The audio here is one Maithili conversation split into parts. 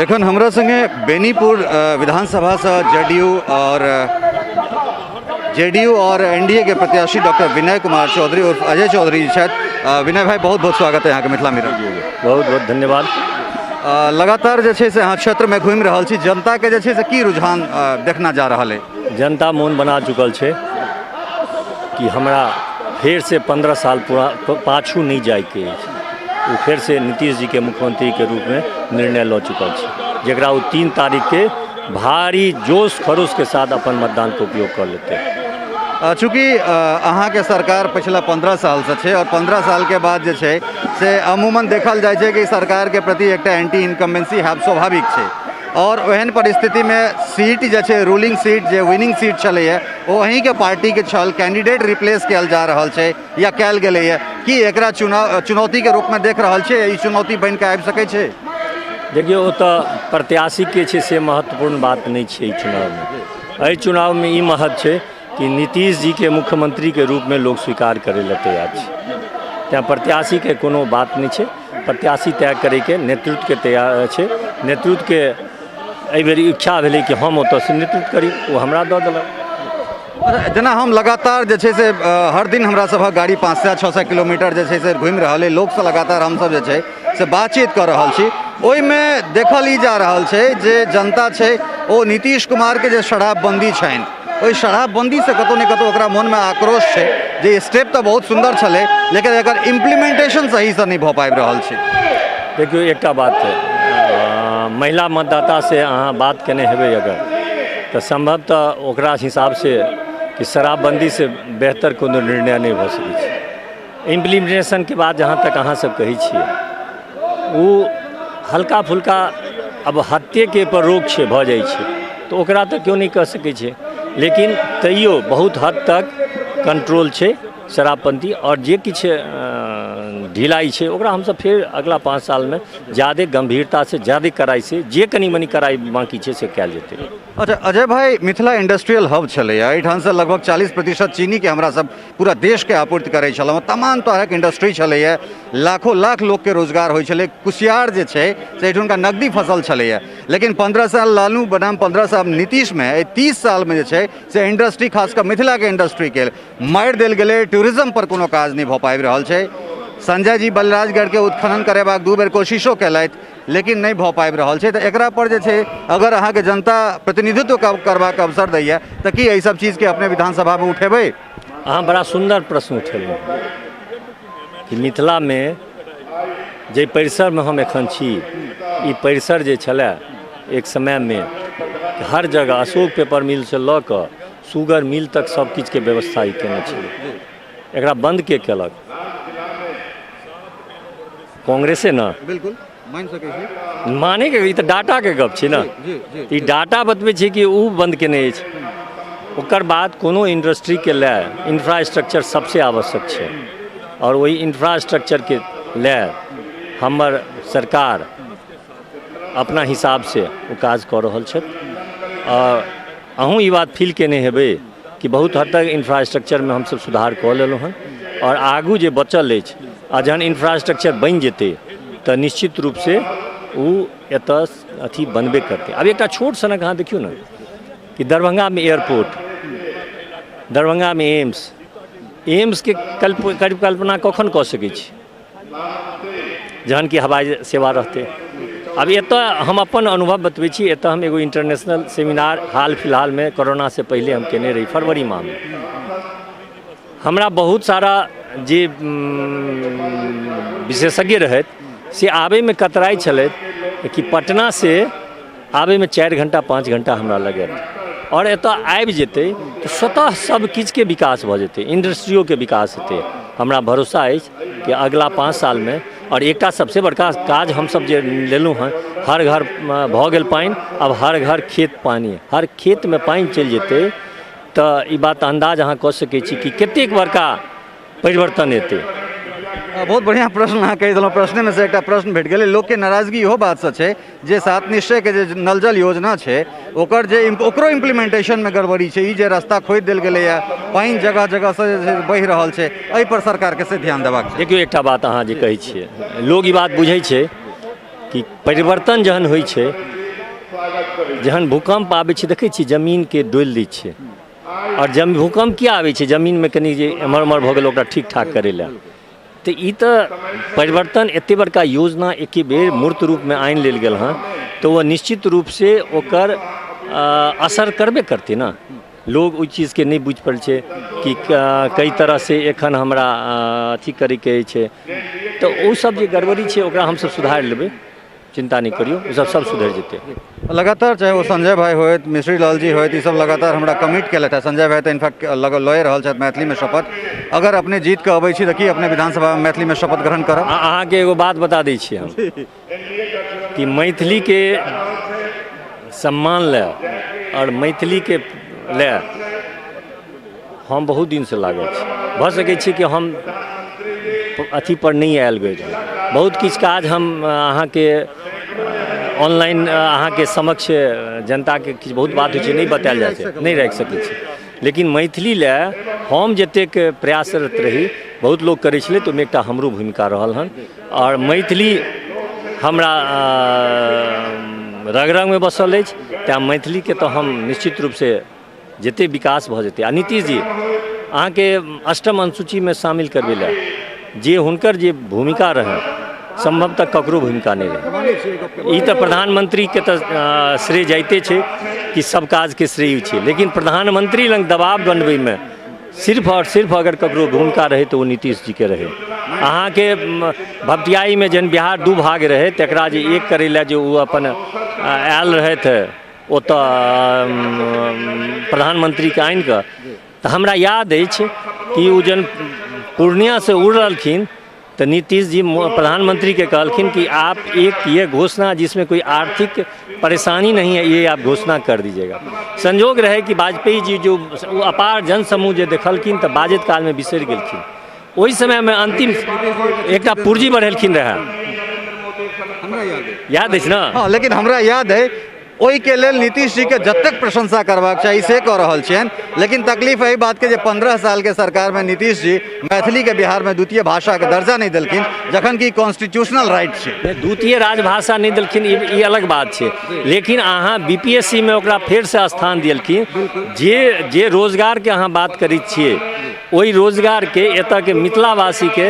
एखन हमरा संगे बेनीपुर विधानसभासँ जदयू और जेडीयू और एनडीए के प्रत्याशी डॉक्टर विनय कुमार चौधरी और अजय चौधरी जी छथि। विनय भाई, बहुत बहुत स्वागत है अहाँके मिथिला मिरर। बहुत बहुत धन्यवाद। लगातार जे छै से अहाँ क्षेत्रमे घुमि रहल छी, जनताके जे छै से की रुझान देखना जा रहल है? जनता मोन बना चुकल छै कि हमरा फेरसँ 15 साल पूरा पाछू नहि जाइके अछि। ओ फेरसँ नीतीश जीके मुख्यमंत्रीके रूपमे निर्णय लऽ चुकल छै, जकरा ओ 3 तारीखके भारी जोश खरोशके साथ अपन मतदानके उपयोग कऽ लेतै। चूँकि अहाँके सरकार पछिला 15 सालसँ छै और 15 सालके बाद जे छै से अमूमन देखल जाइ छै कि सरकारके प्रति एकटा एंटी इनकम्बेंसी हैब स्वाभाविक छै, और ओहन परिस्थितिमे सीट जे छै, रूलिंग सीट जे विनिंग सीट छलैए ओ अहीँके पार्टीके छल, कैंडिडेट रिप्लेस कयल जा रहल छै या कयल गेलैए, की एकरा चुनौतीके रूपमे देख रहल छै? ई चुनौती बनिके आबि सकै छै? देखियौ, ओतऽ प्रत्याशीके छै से महत्वपूर्ण बात नहि छै एहि चुनावमे। एहि चुनावमे ई महत्व छै कि नीतीश जीके मुख्यमंत्रीके रूपमे लोक स्वीकार करै लए तैयार छै, तैँ प्रत्याशीके कोनो बात नहि छै। प्रत्याशी तय करैके नेतृत्वके तैयार छै। नेतृत्वके एहिबेर इच्छा भेलै कि हम ओतऽसँ नेतृत्व करी, ओ हमरा दऽ देलक। जेना हम लगातार जे छै से हर दिन हमरा सभक गाड़ी 500 600 किलोमीटर जे छै से घुमि रहल अइ, लोकसँ लगातार हमसभ जे छै से बातचीत कऽ रहल छी, ओहिमे देखल ई जा रहल छै जे जनता छै ओ नीतीश कुमारके जे शराबबंदी छनि ओहि शराबबंदीसँ कतहु ने कतहु ओकरा मोनमे आक्रोश छै जे स्टेप तऽ बहुत सुन्दर छलै लेकिन एकर इम्प्लीमेंटेशन सहीसँ नहि भऽ पाबि रहल छै। देखियौ, एकटा बात छै, महिला मतदातासँ अहाँ बात केने हेबै अगर तऽ सम्भवतः ओकरा हिसाबसँ कि शराबबंदीसँ बेहतर कोनो निर्णय नहि भऽ सकै छै। इम्प्लीमेंटेशनके बाद जहाँ तक अहाँ सब कहै छियै ओ हल्का फुल्का अब हत्येके पर रोक छै भऽ जाइ छै तऽ ओकरा तऽ केओ नहि कहि सकै छै, लेकिन तैयो बहुत हद तक कंट्रोल छै शराबबंदी, आओर जे किछु ढिलाइ छै ओकरा हमसब फेर अगिला 5 सालमे जादे गम्भीरतासँ जादे कड़ाइसँ जे कनि मनि कड़ाइ बाँकी छै से कयल जेतै। अच्छा अजय भाई, मिथिला इंडस्ट्रियल हब छलैए, एहिठामसँ लगभग 40% चीनीके हमरा सब पूरा देशके आपूर्ति करै छलहुँ, तमाम तरहक इंडस्ट्री छलैए, लाखों लाख लोकके रोजगार होइ छलै, कुसियार जे छै से एहिठुनका नगदी फसल छलैए, लेकिन 15 साल लालू बनाम 15 साल नीतीशमे एहि 30 सालमे जे छै से इंडस्ट्री खास कऽ मिथिलाके इंडस्ट्रीके मारि देल गेलै, टूरिज्म पर कोनो काज नहि भऽ पाबि रहल छै। संजय जी बलराजगढ़के उत्खनन करेबाक 2 बेर कोशिशो केलथि लेकिन नहि भऽ पाबि रहल छै, तऽ एकरा पर जे छै अगर अहाँके जनता प्रतिनिधित्व करबाक अवसर दैए तऽ की एहि सब चीजके अपने विधानसभामे उठेबै? अहाँ बड़ा सुन्दर प्रश्न उठेलहुँ कि मिथिलामे जाहि परिसरमे हम एखन छी ई परिसर जे छलए एक समयमे हर जगह अशोक पेपर मिलसँ लऽ कऽ शुगर मिल तक सब किछुके व्यवस्था ई केने छलै, एकरा बन्द के केलक? कांग्रेसे ने। बिल्कुल मानि सकै छी। माने के ई तऽ डाटाके गप छै ने, ई डाटा बतबै छै कि ओ बन्द केने अछि। ओकर बाद कोनो इंडस्ट्रीके लए इंफ्रास्ट्रक्चर सबसे आवश्यक छै, आओर ओहि इंफ्रास्ट्रक्चरके लए हमर सरकार अपना हिसाबसँ ओ काज कऽ रहल छथि। आओर अहूँ ई बात फील केने हेबै कि बहुत हद तक इंफ्रास्ट्रक्चरमे हमसब सुधार कऽ लेलहुँ हँ, आओर आगू जे बचल अछि आ जहन इंफ्रास्ट्रक्चर बनि जेतै तऽ निश्चित रूपसँ ओ एतऽ अथी बनबे करतै। आब एकटा छोट सनक अहाँ देखियौ ने कि दरभंगामे एयरपोर्ट, दरभंगामे एम्स, एम्सके कल्पना कखन कऽ सकै छी जहन कि हवाई सेवा रहतै। आब एतऽ हम अपन अनुभव बतबै छी, एतऽ हम एगो इंटरनेशनल सेमिनार हाल फिलहालमे कोरोनासँ पहिले हम केने रही फरवरी माहमे। हमरा बहुत सारा जे विशेषज्ञ रहथि से आबैमे कतराइ छलथि कि पटनासँ आबैमे 4 घण्टा 5 घण्टा हमरा लगत, आओर एतऽ आबि जेतै तऽ स्वतः सब किछुके विकास भऽ जेतै, इंडस्ट्रियोके विकास हेतै। हमरा भरोसा अछि कि अगिला 5 सालमे, आओर एकटा सबसँ बड़का काज हमसब जे लेलहुँ हँ, हर घर भऽ गेल पानि, आब हर घर खेत पानि, हर खेतमे पानि चलि जेतै तऽ ई बात अन्दाज अहाँ कऽ सकै छी कि कतेक बड़का परिवर्तन एतै। बहुत बढ़िआँ प्रश्न अहाँ कहि देलहुँ, प्रश्नेमे से एकटा प्रश्न भेट गेलै। लोकके नाराजगी इहो बातसँ छै जे सात निश्चयके जे नल जल योजना छै ओकर जे ओकरो इम्प्लीमेंटेशनमे गड़बड़ी छै, ई जे रास्ता खोदि देल गेलैए, पानि जगह जगहसँ जे छै बहि रहल छै, एहिपर सरकारके से ध्यान देबाक छै। देखियौ, एकटा बात अहाँ जे कहै छियै, लोक ई बात बुझै छै कि परिवर्तन जहन होइ छै, जहन भूकम्प आबै छै, देखै छियै जमीनके डोलि दै छै। आओर जब भूकम्प किया आबै छै? जमीनमे कनि जे एम्हर ओम्हर भऽ गेल ओकरा ठीक ठाक करै लए। तऽ ई तऽ परिवर्तन एते बड़का योजना एके बेर मूर्त रूपमे आनि लेल गेल हँ, तऽ ओ निश्चित रूपसँ ओकर असर करबे करतै ने। लोग ओहि चीजके नहि बुझि पड़ै छै कि कई तरहसँ एखन हमरा अथी करैके अछि। तऽ ओसब जे गड़बड़ी छै ओकरा हमसब सुधारि लेबै, चिन्ता नहि करियौ, ओसब सब सुधरि जेतै। लगातार चाहे ओ संजय भाई होइत, मिश्री लाल जी होइत, ई सब लगातार हमरा कमिट केलथि। संजय भाई तऽ इनफैक्ट लए रहल छथि मैथिलीमे शपथ। अगर अपने जीत कऽ अबै छी तऽ की अपने विधानसभामे मैथिलीमे शपथ ग्रहण करब? अहाँके एगो बात बता दै छी हम कि मैथिलीके सम्मान लए आओर मैथिलीके लए हम बहुत दिनसँ लागल छी। भऽ सकै छै कि हम अथी पर नहि आयल गेल रही, बहुत किछु काज हम अहाँके ऑनलाइन अहाँके समक्ष जनताके किछु बहुत बात होइ छै नहि बतायल जाइ छै, नहि राखि सकै छी। लेकिन मैथिली लए हम जतेक प्रयासरत रही, बहुत लोक करै छलै, तऽ ओहिमे एकटा हमरो भूमिका रहल हन। आओर मैथिली हमरा रग रगमे बसल अछि, तैँ मैथिलीके तऽ हम निश्चित रूपसँ जतेक विकास भऽ जेतै। आ नीतीश जी अहाँके अष्टम अनुसूचीमे शामिल करबै लए जे हुनकर जे भूमिका रहै, सम्भवतः ककरो भूमिका नहि रहै। ई तऽ प्रधानमंत्रीके तऽ श्रेय जाइते छै कि सब काजके श्रेय छै, लेकिन प्रधानमंत्री लग दबाव बनबैमे सिर्फ आओर सिर्फ अगर ककरो भूमिका रहै तऽ ओ नीतीश जीके रहै। अहाँके भपटियाहीमे जहन बिहार दू भाग रहै तकरा जे एक करै लए जे ओ अपन आयल रहथि ओतऽ प्रधानमंत्रीके आनिकऽ, तऽ हमरा याद अछि कि ओ जहन पूर्णियासँ उड़लखिन तऽ नीतीश जी प्रधानमंत्री के कहलखिन कि आप एक ये घोषणा जिसमें कोई आर्थिक परेशानी नहीं है ये आप घोषणा कर दीजिएगा। संजोग रहे कि वाजपेयी जी जो ओ अपार जनसमूह जे देखलखिन तऽ बाजैत कालमे बिसरि गेलखिन। ओहि समयमे अंतिम एकटा पुर्जी बढ़ेलखिन रहए, याद अछि ने? हँ, लेकिन हमरा याद है ओहिके लेल नीतीश जीके जतेक प्रशंसा करबाक चाही से कऽ रहल छियनि, लेकिन तकलीफ एहि बातके जे 15 सालके सरकारमे नीतीश जी मैथिलीके बिहारमे द्वितीय भाषाके दर्जा नहि देलखिन, जखन कि कॉन्स्टिट्यूशनल राइट छै। नहि, द्वितीय राजभाषा नहि देलखिन ई अलग बात छै, लेकिन अहाँ बी पी एस सी मे ओकरा फेरसँ स्थान देलखिन। जे जे रोजगारके अहाँ बात करै छियै ओहि रोजगारके एतऽके मिथिलावासीके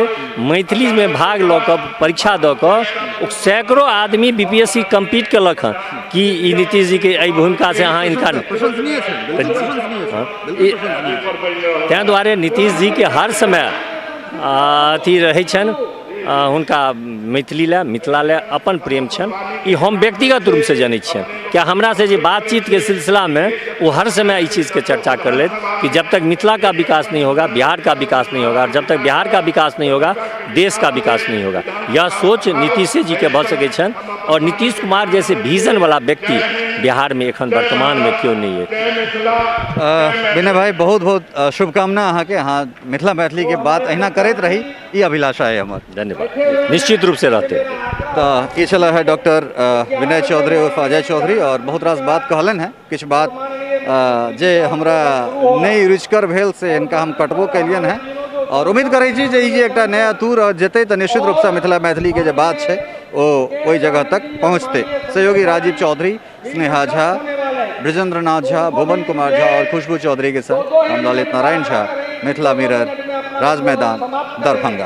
मैथिलीमे भाग लऽ कऽ परीक्षा दऽ कऽ ओ सैकड़ो आदमी B P S C compete केलक हँ। कि ई नीतीश जीके एहि भूमिकासँ अहाँ इनकार? ताहि दुआरे नीतीश जीके हर समय अथी रहै छनि, हुनका मैथिली लए मिथिला लए अपन प्रेम छनि। ई हम व्यक्तिगत रूपसँ जनै छियनि, किया हमरासँ जे बातचीतके सिलसिलामे ओ हर समय एहि चीजके चर्चा करलथि कि जब तक मिथिला का विकास नहीं होगा बिहार का विकास नहीं होगा, और जब तक बिहार का विकास नहीं होगा देश का विकास नहीं होगा। यह सोच नीतीशे जीके भऽ सकै छनि, और नीतीश कुमार जैसे विजन वाला व्यक्ति बिहारमे एखन वर्तमानमे केओ नहि अछि। विनय भाई, बहुत बहुत शुभकामना अहाँके। अहाँ मिथिला मैथिलीके बात अहिना करैत रही, ई अभिलाषा है हमर। धन्यवाद, निश्चित रूप से रहते। तऽ ई छलै है डॉक्टर विनय चौधरी उर्फ अजय चौधरी, और बहुत रास बात कहलनि हैं। किछु बात जे हमरा नहि रुचिकर भेल से हिनका हम कटबो केलियनि हैं, और उम्मीद करै छी जे ई जे एकटा नया तूर जेतै तऽ निश्चित रूपसँ मिथिला मैथिलीके जे बात छै ओ ओहि जगह तक पहुँचतै। सहयोगी राजीव चौधरी, स्नेहा झा, ब्रजेंद्र नाथ झा, भुवन कुमार झा और खुशबू चौधरी के साथ हम ललित नारायण झा, मिथिला मिरर, राज मैदान, दरभंगा।